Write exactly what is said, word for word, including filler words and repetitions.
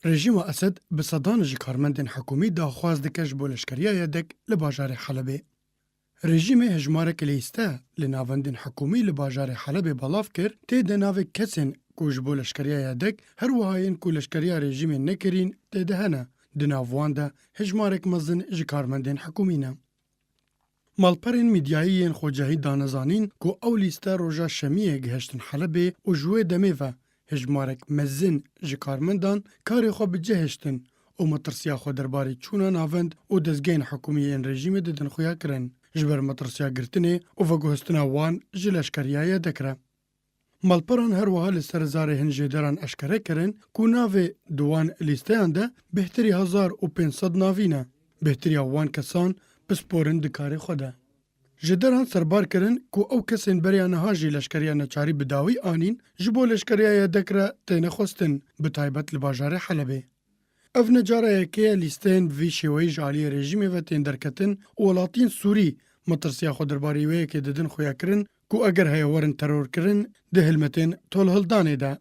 Rejîma Esed bi sedan ji karmendên hikûmî daxwaz dike ji bo leşkeriya YDK li bajarê Helebê. Rejîmê hejmarek lîste li navendên hikûmî li bajarê Helebê belav kir, tê de navê kesên ku ji bo leşkeriya YDK, her wiha yên ku leşkeriya rejîmê nekirîn, tê de hene. Di nav wan de hejmarek mezin ji karmendên hikûmî ne. Malperên medyayî yên xwecihî dane zanîn ku ew lîste roja Şemiyê gihiştin Helebê û ji wê demê ve hejmarek mezin ji karmendan karê xwe bi cih hiştin û metirsiya xwe derbarê çûna navend û dezgehên hikûmî yên rejîmê didin xuyakirin, ji ber metirsiya girtinê û veguhestina wan ji leşkeriya YDK re. Malperan her wiha li ser zarê hin jêderan eşkere kirin ku navê di wan lîsteyan de bêhtirî hezar û pênc sed navî ne. Bêhtiriya wan kesan pisporin di karê xwe de. Jêderan serbar kirin ku ew kesên beriya niha jî leşkeriya neçarî bi dawî anîn, ji bo leşkeriya YDK re têne xwestin, bi taybet li bajarê Helebê. Ev ne cara yekê ye lîsteyên bi vî şêweyî ji aliyê rejîmê ve tên derketin û welatiyên Sûrî metirsiya xwe derbarê wê yekê didin xuyakirin ku eger heye werin terorkirin di hilmetên tolhildanê de.